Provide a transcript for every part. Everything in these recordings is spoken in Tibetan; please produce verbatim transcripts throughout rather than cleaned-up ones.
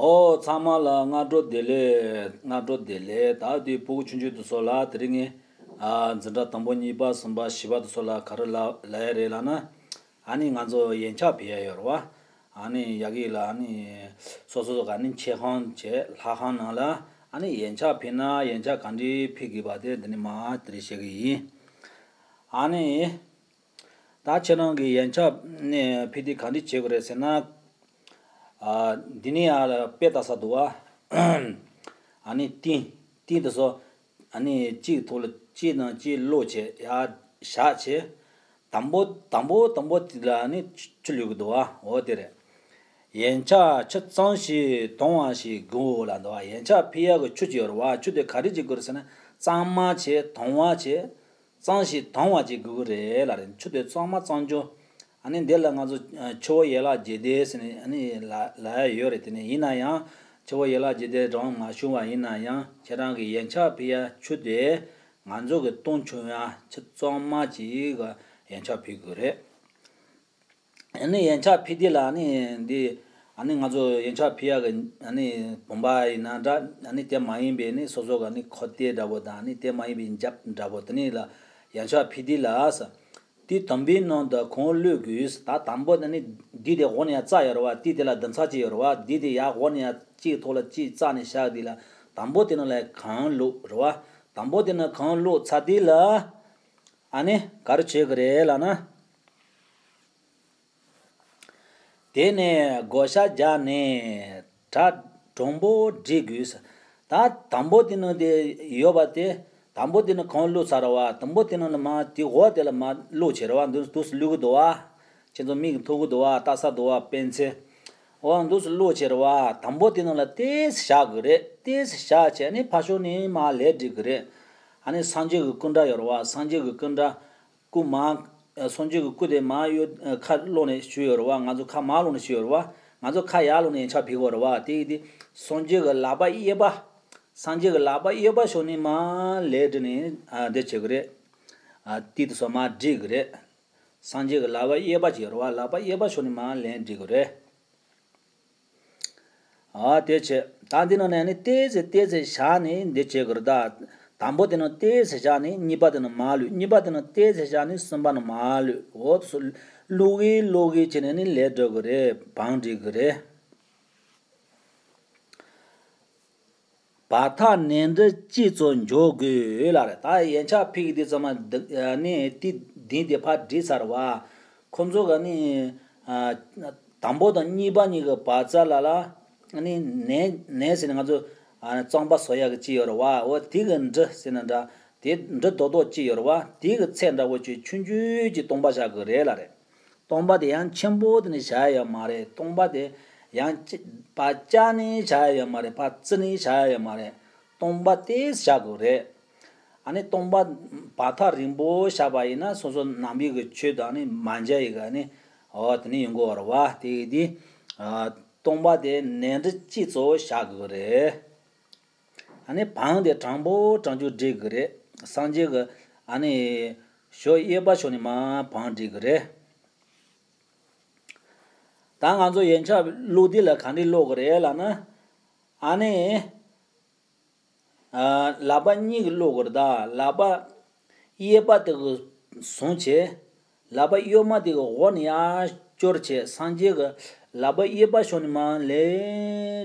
ཨོ་ཚང་མ་ལ་སྔ་དྲོ་བདེ་ལེགས། སྔ་དྲོ་བདེ་ལེགས། ད་དེ་ཕྲུ་གུ་ཆུང་ཆུང་དེ་ཚོ་ལ་དེ་རིང་ངས་ཨ་འཛིན་གྲྭ་དང་པོ་གཉིས་པ་གསུམ་པ་བཞི་པ་དེ་ཚོ་ལ་ག་རེ་ལབ་ལབ་ཡ་རེད་ལབ་ན། ཨ་ནི་ང་ཚོ་ཡན་ཆད་ཕུལ་ཡ་ཡོད་རེད་བ། ཨ་ནི་ཡ་གི་ལ་ཨ་ནི་སོ་སོ་ག་ནི་ཆེ་ཁང་བྱས་ལྷ་ཁང་ནང་ལ་ཨ་ནི་ཡན་ཆད་ཕུལ་ན་ཡན་ཆད་ག་འདྲས་ཕུལ་དགོས་པ་དེ་འདི་ནས་མར་དེ་རིང་བཤད་གི་ཡིན། ཨ་ནི། ད་ཁྱེད་རང་གི་ཡན་ཆད་ནས་ཕུལ་དུས་ག་འདྲ་བྱེད་དགོས་རེད་ཟེར་ན། ཨ། འདི་ནས་ཡར་ལ་དཔེ་ལྟ་ས་འདུག་བ། ཨ་ནི་ཏིང་ཏིང་དེ་ཚོ། ཨ་ནི་གཅིག་ཐོག་ལ་གཅིག་ནང་གཅིག་ལོག་བྱས་ཡར་བཞག་བྱས། དང་པོ་དང་པོ་དང་པོ་དེ་ལ་ནི་ཆུ་ཆུ་ལུས་ཀྱི་འདུག་བ། འོ་དེ་རེད། ཡན་ཆད་ཆུ་གཙང་ཞིང་དྭངས་པ་ཞིག་དགོས་ལབ་འདུག་བ། ཡན་ཆད་ཕུལ་ཡག་གི་ཆུ་ཅིག་ཡོད་རེད་བ། ཆུ་དེ་ག་རེ་བྱེད་དགོས་རེད་ཟེར་ན་གཙང་མ་བྱས་དྭངས་པ་བྱས། གཙང་ཞིང་དྭངས་པ་ཅིག་དགོས་ཀྱི་རེད་ལབ་རེད། ཆུ་དེ་གཙང་མ་གཙང་རྐྱང་། ཨ་ནི་འདི་ལ་ང་ཚོ་ཆུ་བོ་ཡན་ལག་བརྒྱད་ལྡན་ཟེར་ནས་ཨ་ནི་ལབ་ལབ་ཡ་ཡོད་རེད། དེ་ནས་ཡིན་ན་ཡང་ཆུ་བོ་ཡན་ལག་བརྒྱད་ལྡན་རང་མ་བྱུང་བ་ཡིན་ན་ཡང་ཁྱེད་རང་གི་ཡན་ཆད་ཕུལ་ཡ་ཆུ་དེ་ང་ཚོ་གི་བཏུང་ཆོག་ཡ་ཆུ་གཙང་མ་ཅིག་གི་ཡན་ཆད་ཕུལ་དགོས་རེད། ཨ་ནི་ཡན་ཆད་ཕུལ་དུས་ལ་ཨ་ནི་འདི་ཨ་ནི་ང་ཚོ་ཡན་ཆད་ཕུལ་ཡག་གི་ཨ་ནི་བུམ་པ་ཡིན་ན་འདྲ། ཨ་ནི་དེ་མ་ཡིན་པའི་ནི་སོ་སོ་གི་ཨ་ནི་ཁོག་ལྡེ་འདྲ་པོ་དང་ཨ་ནི་དེ་མ་ཡིན་པའི་རྒྱབ་འདྲ་པོ་དེ་ནི་ལ་ཡན་ཆད་ཕུལ་དུས་ལ་ས། དེ་དུམ་བུའི་ནང་དུ་གང་བླུགས་དགོས། ད་དང་པོ་ཨ་ནི་འདི་དེ་འོག་ནས་ཡར་བཙགས་ཡོད་རེད་བ། དེ་དེ་ལ་བདུན་ཚར་གཅིག་ཡོད་རེད་བ། འདི་དེ་ཡར་འོག་ནས་ཡར་གཅིག་ཐོག་ལ་གཅིག་བཙགས་ནས་བཞག་དུས་ལ་དང་པོ་དེ་ནང་ལ་གང་བླུགས་རེད་བ། དང་པོ་དེ་ནང་གང་བླུགས་ཚར་དུས་ལ་ཨ་ནི་ག་རེ་བྱེད་དགོས་རེད་ལབ་ན། དེ་ནས་བགོ་བཤའ་རྒྱག་ནས་གྲ་གྲུང་པོ་སྒྲིག་དགོས། ད་དང་པོ་དེ་ནང་དེ་ཡོད་པ་དེ། དང་པོ་དེ་ནང་གང་བླུགས་ཚར་བ། དང་པོ་དེ་ནང་ལ་མར་དེ་འོག་དེ་ལ་མར་བླུགས་བྱས་རེད་བ། འདུག་འདུག་སེ་བླུགས་གི་འདུག་བ། ཁྱེད་ཚོ་མིག་གིས་མཐོང་གི་འདུག་བ། ལྟ་ས་འདུག་བ། སྤེན་ཚེ། འོ་འདུག་སེ་བླུགས་བྱས་རེད་བ། དང་པོ་དེ་ནང་ལ་ཏོག་ཙམ་བཞག་དགོས་རེད། ཏོག་ཙམ་བཞག་བྱས་ནས་ཕར་ཕྱོགས་ནས་མར་ལན་སྒྲིག་དགོས་རེད། ཨ་ནི་སངས་རྒྱས་ཀྱི་སྐུ་འདྲ་ཡོད་རེད་བ། སངས་རྒྱས་ཀྱི་སྐུ་འདྲ། སྐུ་མར། སངས་རྒྱས་ཀྱི་སྐུ་དེ་མར་གཡོ་ཁ་སློག་ནས་བཞུགས་ཡོད་རེད་བ། ང་ཚོ་ཁ་མར་སློག་ནས་བཞུགས་ཡོད་རེད་བ། ང་ཚོ་ཁ་ཡར་སློག་ནས་ཡན་ཆད་ཕུལ་གྱི་ཡོད་རེད་བ། དེ་ཡིན་དུས་སངས་རྒྱས་ཀྱི་ལག་པ་གཡས་པ། སངས་རྒྱས་ཀྱི་ལག་པ་གཡས་པ་ཕྱོགས་ནས་མར་ལན་སྒྲིག་ནས་ཨ་འདི་བྱེད་དགོས་རེད། ཨ་དེ་དེ་ཚོ་མར་སྒྲིག་དགོས་རེད། སངས་རྒྱས་ཀྱི་ལག་པ་གཡས་པ་ཅིག་ཡོད་རེད་བ། ལག་པ་གཡས་པ་ཕྱོགས་ནས་མར་ལན་སྒྲིག་དགོས་རེད། ཨ་དེ་བྱས། ད་འདི་ནང་ནས་ནི་ཏོག་ཙམ་ཏོག་ཙམ་བཞག་ནས་འདི་བྱེད་དགོས་རེད་ད། དང་པོ་དེ་ནང་ཏོག་ཙམ་བཞག་ནས་གཉིས་པ་དེ་ནང་མར་བླུགས། གཉིས་པ་དེ་ནང་ཏོག་ཙམ་བཞག་ནས་གསུམ་པ་ནང་མར་བླུགས། འོ་དེ་ཚོ་བླུགས་གི་བླུགས་གི་བྱས་ནས་ནི་ལན་སྒྲིག་དགོས་རེད། བང་སྒྲིག་དགོས་རེད། བར་ཐག་ནས་འབྲུ་གཅིག་ཙམ་འཇོག་དགོས་ལབ་རེད། ད་ཡན་ཆད་ཕུལ་གི་དུས་ཙམ་པ་འདི་ནི་དེ་འདི་དེ་ཕར་སྒྲིག་ཚར་བ། ཁོ་ཚོ་ག་ནི་ཨ་དང་པོ་དང་གཉིས་པ་གཉིས་ཀྱི་བར་རྩ་ལ་ལ་ཨ་ནི་ནས་ནས་ཟེར་ནས་ང་ཚོ་ཨ་གཙང་པ་བཟོ་ཡག་གི་ཅིག་ཡོད་རེད་བ། འོ་དེ་གི་འབྲུ་ཟེར་ན་འདྲ། དེ་འབྲུ་རྡོག་རྡོག་ཅིག་ཡོད་རེད་བ། དེ་གི་ཚད་འདྲ་བོ་ཅིག་ཆུང་ཆུང་ཅིག་སྟོང་པ་བཞག་གི་རེད་ལབ་རེད། སྟོང་པ་དེ་ཡང་ཆེན་པོ་དེ་ནི་བཞག་ཡ་ཡོད་མ་རེད། སྟོང་པ་དེ་ཡང་ཅི་ཕར་བཅག་ནི་བཞག་ཡ་ཡོད་མ་རེད། ཕར་བརྩི་ནི་བཞག་ཡ་ཡོད་མ་རེད། སྟོང་པ་དེ་བཞག་དགོས་རེད། ཨ་ནི་སྟོང་པ་བར་ཐག་རིང་པོ་བཞག་པ་ཡིན་ན་སོ་སོ་ནང་པའི་གི་ཆོས་དང་ནི་མ་མཇལ་ཡི་ག་ནི་འོ་དེ་ནི་ཡོང་གི་ཡོད་རེད་བ། དེ་ཡི་དེ་ཨ་སྟོང་པ་དེ་ནས་འབྲུ་གཅིག་ཙམ་བཞག་དགོས་རེད། ཨ་ནི་བང་དེ་དྲང་པོ་དྲང་རྒྱུ་སྒྲིག་གི་རེད། སངས་རྒྱས་ཀྱི་ཨ་ནི་ཞོ་གཡས་པ་ཕྱོགས་ནས་མར་བང་སྒྲིག་གི་རེད། ད་ང་ཚོ་ཡན་ཆད་བླུགས་དུས་ལ་ག་འདྲས་བླུགས་གི་རེད་ལབ་ན། ཨ་ནི་ཨ་ལག་པ་གཉིས་ཀྱིས་བླུགས་གི་རེད་ད། ལག་པ་གཡས་པ་དེ་གིས་བཟུང་བྱས། ལག་པ་གཡོན་མ་དེ་གིས་འོག་ནས་ཡར་སྐྱོར་བྱས། སངས་རྒྱས་ཀྱི་ལག་པ་གཡས་པ་ཕྱོགས་ནས་མར་ལན་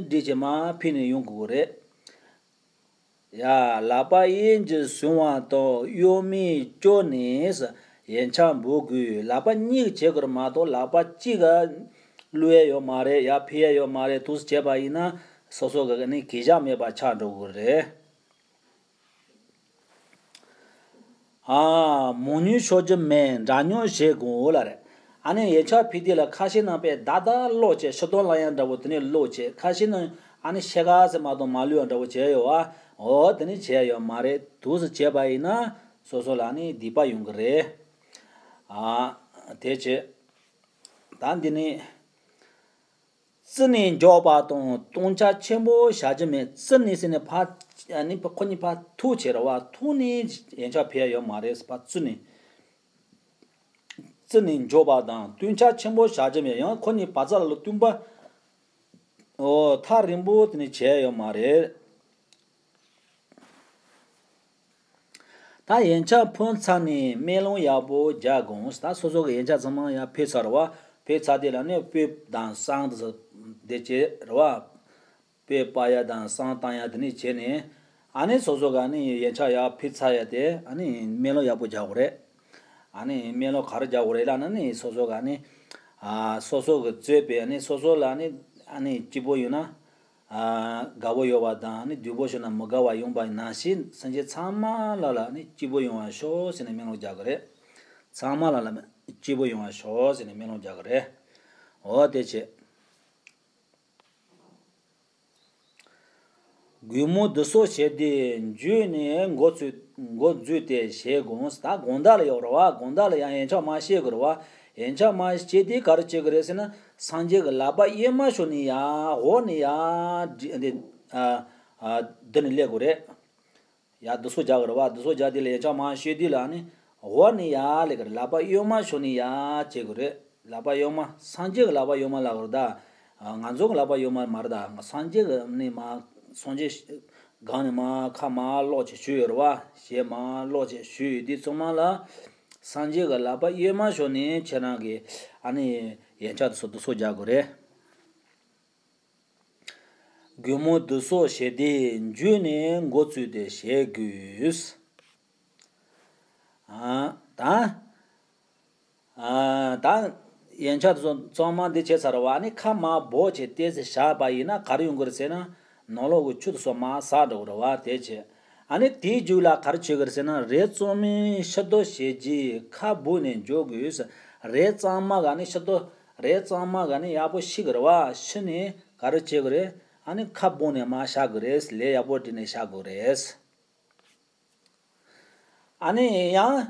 སྒྲིག་བྱས་མར་ཕུལ་ནས་ཡོང་དགོས་ཀྱི་རེད། ཡ། ལག་པ་གཡས་ཀྱིས་བཟུང་བ་དང་གཡོན་མས་སྐྱོར་ནས་ཡན་ཆད་འབུལ་དགོས། ལག་པ་གཉིས་ཀྱིས་བྱེད་དགོས་རེད་མ་གཏོགས་ལག་པ་གཅིག་གིས་བླུགས་ཡ་ཡོད་མ་རེད། ཡར་ཕུལ་ཡ་ཡོད་མ་རེད། འདུག་སེ་བྱས་པ་ཡིན་ན་སོ་སོ་གི་ནི་གུས་ཞབས་མེད་པ་ཆགས་འགྲོ་གི་རེད། ཨ། མང་ཉུང་ཕྱོགས་རྒྱུ་མེད། འདྲ་མཉམ་བྱེད་དགོས་ལབ་རེད། ཨ་ནི་ཡན་ཆད་ཕུལ་དུས་ལ་ཁ་ཤས་ནང་པས་བརྡ་བརྡ་ཀློག་བྱས། ཕྱི་དོན་ལ་ཡང་འདྲ་བོ་དེ་ནས་ཀློག་བྱས། ཁ་ཤས་ནང་ཨ་ནི་ཕྱེད་ཀ་ཙམ་མ་གཏོགས་མ་ཀློག་ཡ་འདྲ་བོ་བྱས་ཡོད་བ། འོ་དེ་ནི་བྱས་ཡོད་མ་རེད། འདུག་སེ་བྱས་པ་ཡིན་ན་སོ་སོ་ལ་ནི་སྡིག་པ་ཡོང་གི་རེད། ཨ། དེ་བྱས། ད་འདི་ནི། བརྩི་ནས་འཇོག་པ་དང་བཏུང་བྱ་ཆེན་པོ་བཞག་རྒྱུ་མེད། བརྩི་ནས་ཟེར་ནས་ཕར་ནི་ཁོ་གཉིས་ཕར་ཐུག་བྱས་རེད་བ། ཐུག་ནས་ཡན་ཆད་ཕུལ་ཡ་ཡོད་མ་རེད། ཕར་བརྩི་ནས། བརྩི་ནས་འཇོག་པ་དང་བཏུང་བྱ་ཆེན་པོ་བཞག་རྒྱུ་མེད། ཡང་ཁོ་གཉིས་བར་རྩ་ལ་བཏུང་པ། ཨོ་ཐག་རིང་པོ་དེ་ནི་བྱས་ཡོད་མ་རེད། ད་ཡན་ཆད་ཕུལ་ཚར་ནས་སྨོན་ལམ་ཡག་པོ་རྒྱག་དགོས། ད་སོ་སོ་གི་ཡན་ཆད་ཚང་མ་ཡར་ཕུལ་ཚར་རེད་བ། ཕུལ་ཚར་དེ་ལ་ནི་སྤོས་དང་བསང་དེ་ཚོ་འདི་བྱས་རེད་བ། སྤོས་སྤར་ཡ་དང་བསང་བཏང་ཡ་དེ་ནི་བྱས་ནས། ཨ་ནི་སོ་སོ་ག་ནི་ཡན་ཆད་ཡར་ཕུལ་ཚར་ཡ་དེ་ཨ་ནི་སྨོན་ལམ་ཡག་པོ་རྒྱག་དགོས་རེད། ཨ་ནི་སྨོན་ལམ་ག་རེ་རྒྱག་དགོས་རེད་ལབ་ན་ནི་སོ་སོ་ག་ནི། ཨ་སོ་སོ་གི་གཙོས་པའི་ཨ་ནི་སོ་སོ་ལ་ནི་ཨ་ནི་སྐྱིད་པོ་ཡོད་ན། ཨ་དགའ་བོ་ཡོད་པ་དང་ནི་སྡུག་པོ་བྱུང་ན་མི་དགའ་བ་ཡོང་པ་ནང་བཞིན་སེམས་ཅན་ཚང་མ་ལ་ལ་ནི་སྐྱིད་པོ་ཡོང་བ་ཤོག་ཟེར་ནས་སྨོན་ལམ་རྒྱག་གི་རེད། ཚང་མ་ལ་ལ་སྐྱིད་པོ་ཡོང་བ་ཤོག་ཟེར་ནས་སྨོན་ལམ་རྒྱག་གི་རེད། འོ་དེ་བྱས། གུས་མོ་འདི་སོགས་བྱས་ཏེ་འཇུས་ནས་མགོ་ཚུད་མགོ་འཛུད་དེ་བྱེད་དགོས། ད་དགོང་དག་ལ་ཡོད་རེད་བ། དགོང་དག་ལ་ཡང་ཡན་ཆད་མར་བྱེད་དགོས་རེད་བ། ཡན་ཆད་མར་བྱེད་དེ་ག་རེ་བྱེད་དགོས་རེད་ཟེར་ན། སངས་རྒྱས་ཀྱི་ལག་པ་གཡོན་མ་ཞོག་ནས་ཡ་འོག་ནས་ཡ་འདི་ཨ་ཨ་འདི་ནས་སླེབས་དགོས་རེད། ཡ་འདི་སོགས་རྒྱག་གི་རེད་བ། འདི་སོགས་རྒྱག་དེ་ལ་ཡན་ཆད་མར་བྱེད་དུས་ལ་ནི་འོག་ནས་ཡ་སླེབས་གི་རེད། ལག་པ་གཡོན་མ་ཞོག་ནས་ཡ་བྱེད་དགོས་རེད། ལག་པ་གཡོན་མ་སངས་རྒྱས་ཀྱི་ལག་པ་གཡོན་མ་ལབ་གི་རེད་ད། ང་ཚོ་གི་ལག་པ་གཡོན་མ་མ་རེད་ད། སངས་རྒྱས་ཀྱི་ནི་མ་སངས་རྒྱས་སྒང་ནས་མ་ཁ་མ་སློག་བྱས་བཞུགས་ཡོད་རེད་བ། ཞེས་མ་སློག་བྱས་བཞུགས་ཡོད་དུས་ཚང་མ་ལ་སངས་རྒྱས་ཀྱི་ལག་པ་གཡོན་མ་ཞོག་ནས་ཁྱེད་རང་གི་ཨ་ནི་ཡན་ཆད་དེ་ཚོ་འདི་སོགས་རྒྱག་དགོས་རེད། གུས་མོ་འདི་སོགས་བྱས་ཏེ་འཇུས་ནས་མགོ་བཙུགས་ཏེ་བྱེད་དགོས། ཨ་ད། ཨ་ད། ཡན་ཆད་དེ་ཚོ་ཚང་མ་འདི་བྱས་ཚར་བ་ནི་ཁ་མར་སྦོ་བྱས་ཏོག་ཙམ་བཞག་པ་ཡིན་ན་ག་རེ་ཡོང་གི་རེད་ཟེར་ན། ནང་ལོགས་ཀྱི་ཆུ་དེ་ཚོ་མར་ཟག་འགྲོ་གི་རེད་བ། དེ་བྱས། ཨ་ནི་དེའི་མཇུག་ལ་ག་རེ་བྱེད་ཀྱི་རེད་ཟེར་ན། རས་གཙང་མས་ཕྱི་དོ་བྱས་རྗེས་ཁ་སྦུབ་ནས་འཇུ་དགོས། རས་གཙང་མ་ག་ནི་ཕྱི་དོ། རས་གཙང་མ་ག་ནི་ཡག་པོ་ཕྱི་གི་རེད་བ། ཕྱི་ནས་ག་རེ་བྱེད་ཀྱི་རེད། ཨ་ནི་ཁ་སྦུབ་ནས་མར་བཞག་དགོས་རེད། ལས་ཡག་པོ་བྲིས་ནས་བཞག་དགོས་རེད། ཨ་ནི་ཡང་།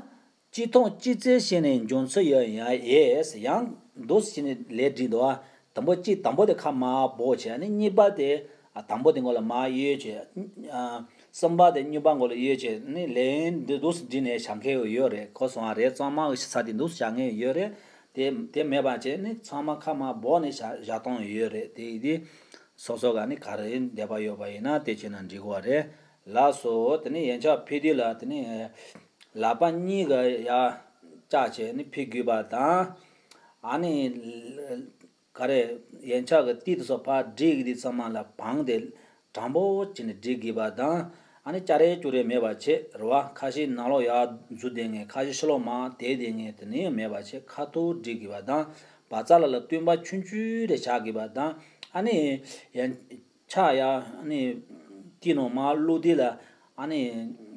གཅིག་མཐོང་གཅིག་བརྩེགས་བྱས་ནས་འཇོག་ཚུལ་ཡང་ཡང་ཡས་ཡང་འདུག་སེ་བྱས་ནས་ལས་བྲིས་འདུག་ཨ། དང་པོ་གཅིག་དང་པོ་དེ་ཁ་མར་སྦོ་བྱས། ཨ་ནི་གཉིས་པ་དེ་ཨ་དང་པོ་དེ་མགོ་ལ་མར་གཡོལ་བྱས། ཨ་གསུམ་པ་དེ་གཉིས་པ་མགོ་ལ་གཡོལ་བྱས། ཨ་ནི་ལན་འདི་འདུག་སེ་བྲིས་ནས་བཞག་མཁན་ཡོད་རེད། གོ་སོང་ཨ། རས་གཙང་མ་གི་ཕྱི་ཚ་དེ་འདུག་སེ་བཞག་མཁན་ཡོད་རེད། དེ་དེ་མེད་པ་བྱས་ནི་ཚང་མ་ཁ་མར་སྦོ་ནས་བཞག་བཞག་སྟངས་ཡོད་རེད། དེ་ཡིན་དུས་སོ་སོ་ག་ནི་ག་རེ་འདོད་པ་ཡོད་པ་ཡིན་ན་དེ་བྱས་ན་འགྲིག་གི་རེད། ལགས་སོ། དེ་ནས་ཡན་ཆད་ཕུལ་དུས་ལ་དེ་ནས་ལག་པ་གཉིས་ཀ་ཡར་བཀྱགས་བྱས་ནས་ཕུལ་དགོས་པ་དང་། ཨ་ནི་ག་རེ་ཡན་ཆད་ཀྱི་ཏིག་དེ་ཚོ་ཕར་སྒྲིལ་གྱི་དེ་ཚང་མ་ལ་བང་དེ་དྲང་པོ་བྱས་ནས་སྒྲིལ་དགོས་པ་དང་། ཨ་ནི་ཅ་རེ་ཅོ་རེ་མེད་པ་བྱས་རེད་བ། ཁ་ཤས་ནང་ལོགས་ཡར་འཛུལ་བསྡད་མཁན། ཁ་ཤས་ཕྱི་ལོགས་མར་དེད་བསྡད་མཁན་དེ་ནས་མེད་པ་བྱས་ཁ་ཐུག་སྒྲིལ་དགོས་པ་དང་། བ་ཙ་ལ་ལ་སྟོན་པ་ཆུང་ཆུང་རེ་བཞག་དགོས་པ་དང་། ཨ་ནི་ཡན་ཆད་ཡ་ཨ་ནི་ཏིག་ནང་མར་བླུགས་དུས་ལ། ཨ་ནི་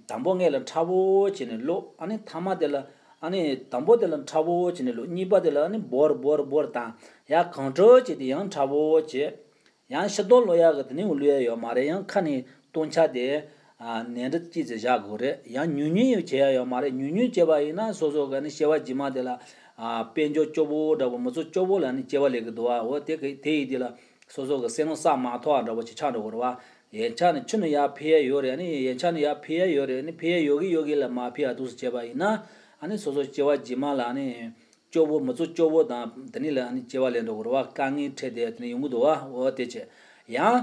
དང་པོ་སྔས་ལ་ཕྲ་བོ་བྱས་ནས་བླུགས། ཨ་ནི་ཐ་མ་དེ་ལ། ཨ་ནི་དང་པོ་དེ་ལ་ཕྲ་བོ་བྱས་ནས་བླུགས། གཉིས་པ་དེ་ལ་ཨ་ནི་སྦོར་སྦོར་སྦོར་དང་ཡར་གང་འཕྲོ་བྱས་ཏེ་ཡང་ཕྲ་བོ་བྱས། ཡང་ཕྱི་དོ་བླུགས་ཡག་གི་དེ་ནི་བླུགས་ཡག་ཡོད་མ་རེད། ཡང་ཁ་ནས་སྟོང་ཆ་དེ་ཨ་ནས་འདྲ་ཅིག་ཙམ་བཞག་དགོས་རེད། ཡང་ཉུང་ཉུང་ཡང་བྱེད་ཡག་ཡོད་མ་རེད། ཉུང་ཉུང་བྱས་པ་ཡིན་ན་སོ་སོ་ག་ནི་སྐྱེ་བ་རྗེས་མ་དེ་ལ་ཨ་དཔལ་འབྱོར་སྐྱོ་བོ་འདྲ་པོ། མི་ཚོགས་སྐྱོ་བོ་ལ་ནི་སྐྱེ་བ་ལེན་གི་འདུག་བ། འོ་དེ་གི་དེ་ཡིན་དུས་ལ་སོ་སོ་གི་སེམས་ནང་ས་མ་ཐོག་འདྲ་པོ་ཅིག་ཆགས་འགྲོ་གི་རེད་བ། ཡན་ཆད་ནི་ཆུ་ནི་ཡར་ཕུལ་ཡག་ཡོད་རེད། ཨ་ནི་ཡན་ཆད་ནི་ཡར་ཕུལ་ཡག་ཡོད་རེད། ཨ་ནི་ཕུལ་ཡག་ཡོད་གི་ཡོད་གི་ལ་མར་ཕུལ་ཡག་འདུག་སེ་བྱས་པ་ཡིན་ན། ཨ་ནི་སོ་སོ་སྐྱེ་བ་རྗེས་མ་ལ་ཨ་ནི་སྐྱོ་བོ། མི་ཚོགས་སྐྱོ་བོ་དང་དེ་ནི་ལ་ཨ་ནི་སྐྱེ་བ་ལེན་འགྲོ་གི་རེད་བ། དཀའ་ངལ་འཕྲད་དེ་དེ་ནི་ཡོང་གི་འདུག་བ། འོ་དེ་བྱས། ཡང་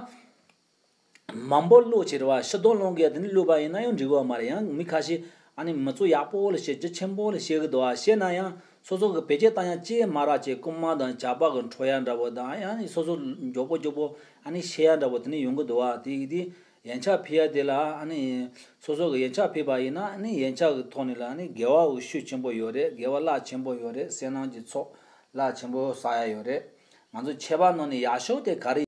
མང་པོ་བླུགས་བྱས་རེད་བ། ཕྱི་དོ་བླུགས་མཁན་དེ་ནི་བླུགས་པ་ཡིན་ན་ཡང་འགྲིག་གི་ཡོད་མ་རེད། ཡང་མི་ཁ་ཤས་ཨ་ནི་མི་ཚོགས་ཡག་པོ་ལ་བཤད། རྒྱུ་ཆེན་པོ་ལ་བཤད་གི་འདུག་བ། བཤད་ན་ཡང་སོ་སོ་གི་བེད་སྤྱོད་བཏང་ཡག་ཅིག་མ་རག་བྱས། རྐུན་མ་དང་ཇག་པ་གི་འཕྲོག་ཡག་འདྲ་པོ་དང་། ཡང་ནི་སོ་སོ་མགྱོགས་པོ་མགྱོགས་པོ་ཨ་ནི་བཤད་ཡག་འདྲ་པོ་དེ་ནི་ཡོང་གི་འདུག་བ། དེ་ཡིན་དུས་ཡན་ཆད་ཕུལ་ཡག་དེ་ལ་ཨ་ནི་སོ་སོ་གི་ཡན་ཆད་ཕུལ་པ་ཡིན་ན། ཨ་ནི་ཡན་ཆད་གི་ཐོག་ནས་ལ་ཨ་ནི་དགེ་བ་འོ་ཤུགས་ཆེན་པོ་ཡོད་རེད། དགེ་བ་རླབས་ཆེན་པོ་ཡོད་རེད། བསོད་ནམས་ཀྱི་ཚོགས་རླབས་ཆེན་པོ་བསགས་ཡག་ཡོད་རེད། ང་ཚོ་ཆད་པ་ནང་ནས་ཡག་ཤོས་དེ་ག་རེ།